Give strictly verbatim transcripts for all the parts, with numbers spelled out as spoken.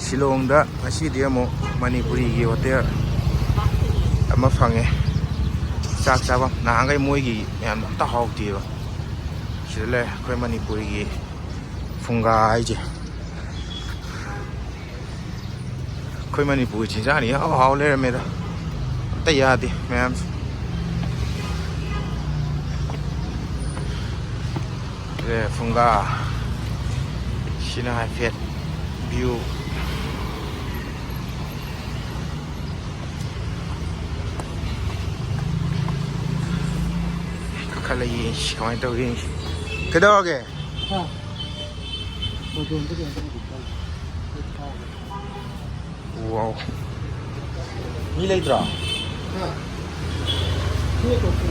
ꯁꯤꯂꯣꯡꯗ ꯉꯁꯤꯗꯤ ꯑꯃꯨꯛ ꯃꯅꯤꯄꯨꯔꯤꯒꯤ ꯍꯣꯇꯦꯜ ꯑꯃ ꯐꯪꯉꯦ ꯆꯥꯛ ꯆꯥꯐꯝ꯫ ꯅꯍꯥꯟꯈꯩ ꯃꯣꯏꯒꯤ ꯃꯌꯥꯝꯗꯣ ꯑꯝꯇ ꯍꯥꯎꯇꯦꯕ꯫ ꯁꯤꯗ ꯂꯩ ꯑꯩꯈꯣꯏ ꯃꯅꯤꯄꯨꯔꯤꯒꯤ ꯐꯨꯡꯒꯥ ꯍꯥꯏꯁꯦ꯫ ꯑꯩꯈꯣꯏ ꯃꯅꯤꯄꯨꯔꯒꯤ ꯆꯤꯟꯖꯥꯛꯅ ꯏꯍꯥꯎ ꯍꯥꯎ ꯂꯩꯔꯝꯃꯦꯗ꯫ ꯑꯝꯇ ꯌꯥꯗꯦ ꯃꯌꯥꯝꯁꯦ꯫ ꯁꯦ ꯐꯨꯡꯒꯥ꯫ ꯁꯤꯅ ꯍꯥꯏꯐꯦꯠ view꯫ ꯀꯥꯈꯠꯂ ꯌꯦꯡꯁꯤ ꯀꯃꯥꯏꯅ ꯇꯧꯒꯦ ꯌꯦꯡꯁꯤ꯫ ꯀꯩꯗꯧꯔꯒꯦ? ꯍꯥ? ꯃꯇꯣꯟꯗ ꯀꯩꯅꯣ ꯇꯧꯕꯗꯤ ꯇꯧꯗꯦ꯫ ꯋꯥꯎ꯫ ꯃꯤ ꯂꯩꯇ꯭ꯔꯣ? ꯍꯥ? ꯃꯤ ꯑꯇꯣꯞꯄ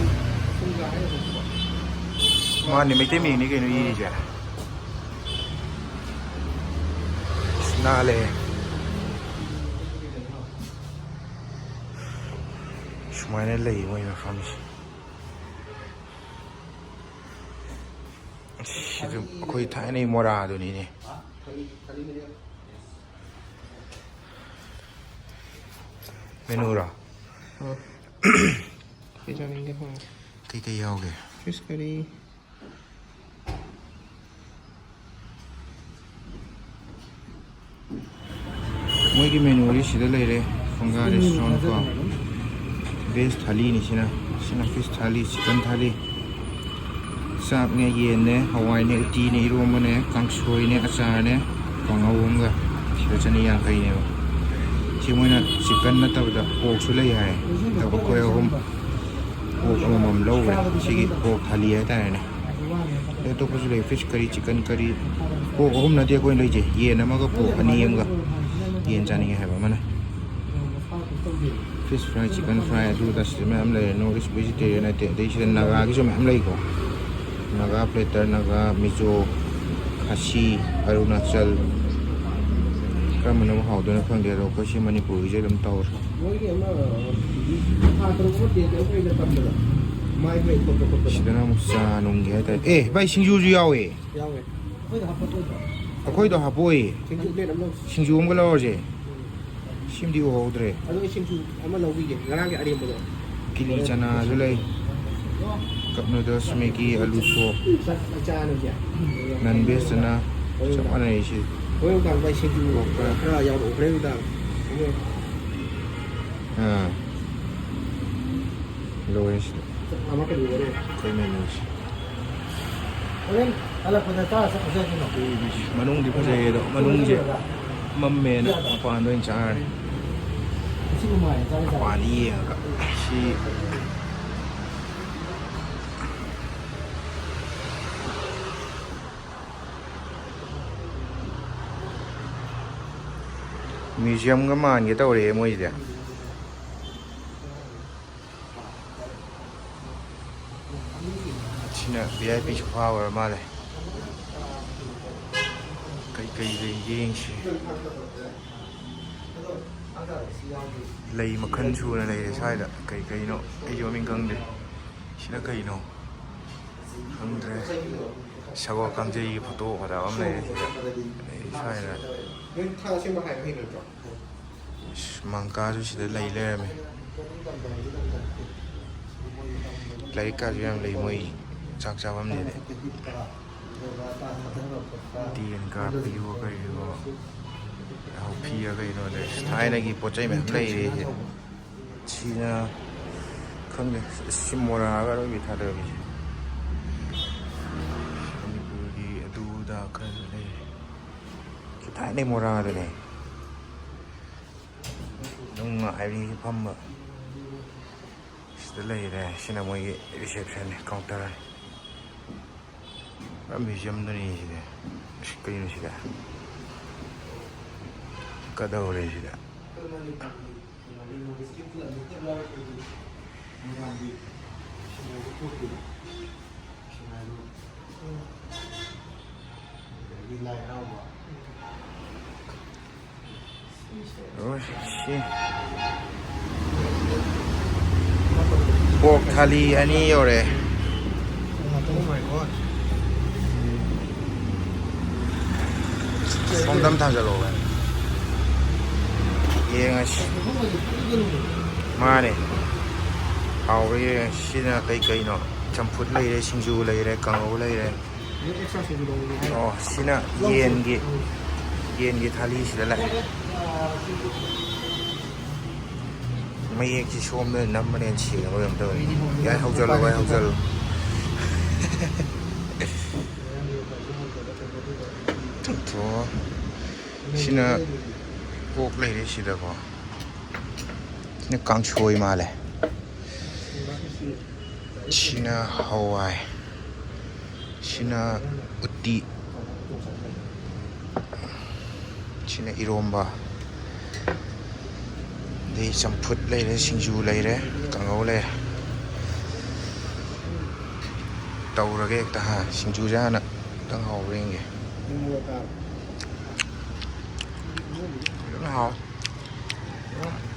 ꯐꯨꯡꯒꯥ ꯍꯥꯏꯔꯒꯀꯣ꯫ ꯃꯥꯅꯦ, ꯃꯩꯇꯩ ꯃꯌꯦꯛꯅꯤ ꯀꯩꯅꯣ ꯏꯔꯤꯁꯦ꯫ ꯑꯁ, ꯅꯥꯜꯂꯦ꯫ ꯁꯨꯃꯥꯏꯅ ꯂꯩ ꯃꯣꯏ ꯃꯐꯝꯁꯦ꯫ ꯑꯁ, ꯁꯤꯁꯨ ꯑꯩꯈꯣꯏ ꯊꯥꯏꯅꯩ ꯃꯣꯔꯥꯗꯨꯅꯤꯅꯦ꯫ ꯃꯦꯅꯨꯔꯣ? ꯑ꯫ ꯀꯩ ꯆꯥꯅꯤꯡꯒꯦ ꯍꯪꯉꯣ꯫ ꯀꯩꯀꯩ ꯌꯥꯎꯒꯦ? ꯐꯤꯁ ꯀꯔꯤ? ꯃꯣꯏꯒꯤ ꯃꯦꯅꯨꯗꯤ ꯁꯤꯗ ꯂꯩꯔꯦ, ꯐꯨꯡꯒꯥ ꯔꯦꯁꯇꯨꯔꯦꯟꯠ ꯀꯣ꯫ ꯚꯦꯖ ꯊꯥꯂꯤꯅꯤ ꯁꯤꯅ꯫ ꯁꯤꯅ ꯐꯤꯁ ꯊꯥꯂꯤ, ꯆꯤꯀꯟ ꯊꯥꯂꯤ꯫ ꯆꯥꯛꯅꯦ, ꯌꯦꯟꯅꯦ, ꯍꯋꯥꯏꯅꯦ, ꯎꯇꯤꯅꯦ, ꯏꯔꯣꯝꯕꯅꯦ, ꯀꯥꯡꯁꯣꯏꯅꯦ, ꯑꯆꯥꯔꯅꯦ, ꯀꯥꯡꯍꯧ ꯑꯃꯒ꯫ ꯁꯤꯗ ꯆꯅꯤ ꯌꯥꯡꯈꯩꯅꯦꯕ꯫ ꯁꯤ ꯃꯣꯏꯅ ꯆꯤꯀꯟ ꯅꯠꯇꯕꯗ ꯄꯣꯔꯛꯁꯨ ꯂꯩ ꯍꯥꯏ꯫ ꯑꯗꯣ ꯑꯩꯈꯣꯏ ꯑꯍꯨꯝ ꯄꯣꯔꯛ ꯑꯃꯃꯝ ꯂꯧꯈ꯭ꯔꯦ꯫ ꯁꯤꯒꯤ ꯄꯣꯔꯛ ꯊꯥꯂꯤ ꯍꯥꯏꯇꯥꯔꯦꯅꯦ꯫ ꯑꯗꯩ ꯑꯇꯣꯞꯄꯁꯨ ꯂꯩ, ꯐꯤꯁ ꯀꯔꯤ, ꯆꯤꯀꯟ ꯀꯔꯤ꯫ ꯄꯣꯔꯛ ꯑꯍꯨꯝ ꯅꯠꯇꯦ ꯑꯩꯈꯣꯏꯅ ꯂꯩꯁꯦ, ꯌꯦꯟ ꯑꯃꯒ ꯄꯣꯔꯛ ꯑꯅꯤ ꯑꯃꯒ꯫ ꯌꯦꯟ ꯆꯥꯅꯤꯡꯉꯦ ꯍꯥꯏꯕ ꯑꯃꯅ꯫ ꯐꯤꯁ ꯐ꯭ꯔꯥꯏ, ꯆꯤꯀꯟ ꯐ꯭ꯔꯥꯏ, ꯑꯗꯨ ꯑꯗꯥ ꯁꯤꯗ ꯃꯌꯥꯝ ꯂꯩꯔꯦ꯫ ꯅꯣꯔꯠ ꯏꯁ ꯚꯦꯖꯤꯇꯦꯔꯤꯌꯟ ꯅꯠꯇꯦ꯫ ꯑꯗꯩ ꯁꯤꯗ ꯅꯥꯒꯥꯒꯤꯁꯨ ꯃꯌꯥꯝ ꯂꯩꯀꯣ꯫ ꯅꯥꯒꯥ ꯄ꯭ꯂꯦꯇꯔ, ꯅꯥꯒꯥ, ꯃꯤꯖꯣ, ꯈꯥꯁꯤ, ꯑꯔꯨꯅꯥꯆꯜ꯫ ꯀꯔꯝꯕꯅꯕꯨ ꯍꯥꯎꯗꯣꯏꯅꯣ ꯈꯪꯗꯦ, ꯑꯗꯣ ꯑꯩꯈꯣꯏ ꯁꯤ ꯃꯅꯤꯄꯨꯔꯒꯤꯁꯦ ꯑꯗꯨꯝ ꯇꯧꯔꯦ꯫ ꯃꯣꯏꯒꯤ ꯑꯃ, ꯊꯥ ꯇꯔꯨꯛ ꯑꯃ ꯇꯦꯛ ꯇꯧꯔ ꯀꯩꯗ ꯇꯝꯕꯗꯣ, ꯃꯥꯏ ꯃꯩ ꯈꯣꯠꯄ ꯈꯣꯠꯄꯗꯣ꯫ ꯁꯤꯗꯅ ꯑꯃꯨꯛ ꯆꯥ ꯅꯨꯡꯒꯤ ꯍꯥꯏꯇꯥꯔꯦ꯫ ꯑꯦ, ꯚꯥꯏ, ꯁꯤꯡꯖꯨꯁꯨ ꯌꯥꯎꯋꯦ꯫ ꯌꯥꯎꯋꯦ꯫ ꯑꯩꯈꯣꯏꯗ ꯍꯥꯞꯄꯛꯑꯣꯏꯗ꯭ꯔꯣ? ꯑꯩꯈꯣꯏꯗꯣ ꯍꯥꯄꯣꯏ꯫ ꯁꯤꯡꯖꯨ ꯄ꯭ꯂꯦꯠ ꯑꯃ ꯂꯧꯁꯤ꯫ ꯁꯤꯡꯖꯨ ꯑꯃꯒ ꯂꯧꯔꯁꯦ꯫ ꯁꯤꯃꯗꯤ ꯎꯍꯧꯗ꯭ꯔꯦ꯫ ꯑꯗꯣ ꯑꯩ ꯁꯤꯡꯖꯨ ꯑꯃ ꯂꯧꯕꯤꯒꯦ, ꯉꯔꯥꯡꯒꯤ ꯑꯔꯦꯝꯕꯗꯣ꯫ ꯀꯤꯂꯤ ꯆꯅꯥꯁꯨ ꯂꯩ꯫ ꯀꯞ ꯅꯨꯗꯜꯁ, ꯃꯦꯒꯤ, ꯑꯂꯨ ꯆꯣꯞ, ꯆꯥꯛ ꯆꯥꯅꯕꯁꯦ꯫ ꯅꯟ ꯚꯦꯖꯇꯅ ꯆꯞ ꯃꯥꯟꯅꯩ ꯁꯤ꯫ ꯍꯣꯔꯦꯟ ꯅꯨꯡꯗꯥꯡ ꯚꯥꯏ ꯁꯤꯡꯖꯨ ꯈꯔ ꯌꯥꯎꯔꯛꯑꯣ ꯍꯣꯔꯦꯟ ꯅꯨꯡꯗꯥꯡ꯫ ꯑꯥ꯫ ꯂꯣꯏꯔꯦ ꯁꯤꯗ꯫ ꯑꯩꯈꯣꯏ ꯃꯦꯅꯨꯁꯦ꯫ ꯍꯣꯔꯦꯟ ꯍꯜꯂꯛꯄꯗ ꯆꯥꯔ ꯆꯠꯈ꯭ꯔꯁꯦ ꯍꯥꯏꯁꯤꯅꯣ? ꯃꯅꯨꯡꯗꯤ ꯐꯖꯩ ꯑꯗꯣ ꯃꯅꯨꯡꯁꯦ ꯃꯝꯃꯦꯅ ꯃꯄꯥꯟꯗ ꯑꯣꯏꯅ ꯆꯥꯔꯅꯤ꯫ ꯃꯄꯥꯟꯗ ꯌꯦꯡꯉꯒ ꯁꯤ ꯃ꯭ꯌꯨꯖꯤꯌꯝꯒ ꯃꯥꯟꯒꯦ ꯇꯧꯔꯦ ꯃꯣꯏꯁꯦ꯫ ꯁꯤꯅ ꯚꯤ ꯑꯥꯏ ꯄꯤ ꯁꯣꯐꯥ ꯑꯣꯏꯔ ꯃꯥꯜꯂꯦ꯫ ꯀꯩꯀꯩ ꯂꯩꯒꯦ ꯌꯦꯡꯁꯤ꯫ ꯂꯩ ꯃꯈꯜ ꯁꯨꯅ ꯂꯩꯔꯦ ꯁ꯭ꯋꯥꯏꯗ꯫ ꯀꯩ ꯀꯩꯅꯣ ꯑꯩꯁꯨ ꯃꯃꯤꯡ ꯈꯪꯗꯦ꯫ ꯁꯤꯅ ꯀꯩꯅꯣ? ꯈꯪꯗ꯭ꯔꯦ꯫ ꯁꯒꯣꯜ ꯀꯥꯡꯖꯩꯒꯤ ꯐꯣꯇꯣ ꯐꯖꯕ ꯑꯃ ꯂꯩꯔꯦ ꯁꯤꯗ꯫ ꯑꯗꯩ ꯁ꯭ꯋꯥꯏꯗ ꯅꯣꯏ ꯊꯥꯡ ꯑꯁꯦꯡꯕ ꯍꯥꯏꯕ ꯍꯩꯔꯣꯏꯗ꯭ꯔꯣ? ꯏꯁ, ꯃꯪꯀꯥꯁꯨ ꯁꯤꯗ ꯂꯩ ꯂꯩꯔꯝꯃꯦ꯫ ꯂꯥꯏꯔꯤꯛ ꯀꯥꯁꯨ ꯌꯥꯝ ꯂꯩ ꯃꯣꯏ ꯆꯥꯛ ꯆꯥꯐꯝꯁꯤꯗꯤ꯫ ꯇꯦꯟ ꯀꯥꯞꯄꯤꯌꯣ ꯀꯩꯌꯣ, ꯍꯥꯎꯄꯤꯌꯣ ꯀꯩꯅꯣ, ꯑꯗꯩ ꯊꯥꯏꯅꯒꯤ ꯄꯣꯠ ꯆꯩ ꯃꯌꯥꯝ ꯂꯩꯔꯦ ꯁꯤꯗ꯫ ꯁꯤꯅ ꯈꯪꯗꯦ, ꯁꯤ ꯃꯣꯔꯥꯒ ꯑꯔꯣꯏꯕꯤ ꯊꯥꯗꯕꯤꯁꯦ꯫ ꯃꯅꯤꯄꯨꯔꯒꯤ ꯑꯗꯨ ꯑꯗꯥ ꯈꯔꯁꯨ ꯂꯩꯔꯦ꯫ ꯁꯤ ꯊꯥꯏꯅꯩ ꯃꯣꯔꯥꯗꯨꯅꯦ꯫ ꯅꯨꯡꯉꯥꯏꯕꯅꯤ ꯐꯝꯕ꯫ ꯁꯤꯗ ꯂꯩꯔꯦ꯫ ꯁꯤꯅ ꯃꯣꯏꯒꯤ ꯔꯤꯁꯦꯞꯁꯟꯅꯤ, ꯀꯥꯎꯟꯇꯔꯅꯤ꯫ ꯄꯨꯔꯥ ꯃ꯭ꯌꯨꯖꯤꯌꯝꯗꯨꯅꯤ ꯁꯤꯗꯤ꯫ ꯑꯁ, ꯀꯩꯅꯣ ꯁꯤꯗ? ꯀꯗꯧꯔꯦ ꯁꯤꯗ? ꯑꯗꯒꯤ ꯂꯥꯏ ꯍꯔꯥꯎꯕ꯫ ꯑꯣ, ꯁꯤ꯫ ꯄꯣꯛ ꯊꯥꯂꯤ ꯑꯅꯤ ꯌꯧꯔꯦ꯫ Oh my God. ꯁꯣꯝꯗ ꯑꯃ ꯊꯥꯡꯖꯜꯂꯛꯑꯣ ꯚꯥꯏ꯫ ꯌꯦꯡꯉꯁꯤ꯫ ꯃꯥꯅꯦ꯫ ꯍꯥꯎꯕ꯭ꯔꯥ ꯌꯦꯡꯉꯁꯤ꯫ ꯁꯤꯅ ꯀꯩ ꯀꯩꯅꯣ? ꯆꯝꯐꯨꯠ ꯂꯩꯔꯦ, ꯁꯤꯡꯖꯨ ꯂꯩꯔꯦ, ꯀꯥꯡꯍꯧ ꯂꯩꯔꯦ꯫ ꯑꯣ, ꯁꯤꯅ ꯌꯦꯟꯒꯤ, ꯌꯦꯟꯒꯤ ꯊꯥꯂꯤꯁꯤꯗ ꯂꯥꯛꯑꯦ꯫ ꯃꯌꯦꯛꯁꯤ ꯁꯣꯝꯗ ꯅꯝꯕꯅ ꯍꯦꯟꯅ ꯁꯦꯡꯉꯕ ꯀꯩꯅꯣꯝ ꯇꯧꯋꯦ꯫ ꯌꯥꯏ, ꯍꯧꯖꯜꯂꯣ ꯚꯥꯏ, ꯍꯧꯖꯜꯂꯣ꯫ ꯆꯨꯝꯊꯣꯛꯑꯣ꯫ ꯁꯤꯅ ꯑꯣꯛ ꯂꯩꯔꯦ ꯁꯤꯗꯀꯣ꯫ ꯁꯤꯅ ꯀꯥꯡꯁꯣꯏ ꯃꯥꯜꯂꯦ꯫ ꯁꯤꯅ ꯍꯋꯥꯏ꯫ ꯁꯤꯅ ꯎꯇꯤ꯫ ꯁꯤꯅ ꯏꯔꯣꯝꯕ꯫ ꯑꯗꯩ ꯆꯝꯐꯨꯠ ꯂꯩꯔꯦ, ꯁꯤꯡꯖꯨ ꯂꯩꯔꯦ, ꯀꯥꯡꯍꯧ ꯂꯩꯔꯦ꯫ ꯇꯧꯔꯒꯦ ꯍꯦꯛꯇ ꯍꯥ꯫ ꯁꯤꯡꯖꯨꯁꯦ ꯍꯥꯟꯅ ꯑꯝꯇꯪ ꯍꯥꯎꯕ꯭ꯔꯥ ꯌꯦꯡꯒꯦ꯫ ꯐꯖꯅ ꯍꯥꯎ꯫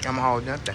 ꯌꯥꯝ ꯍꯥꯎꯕꯗꯤ ꯅꯠꯇꯦ꯫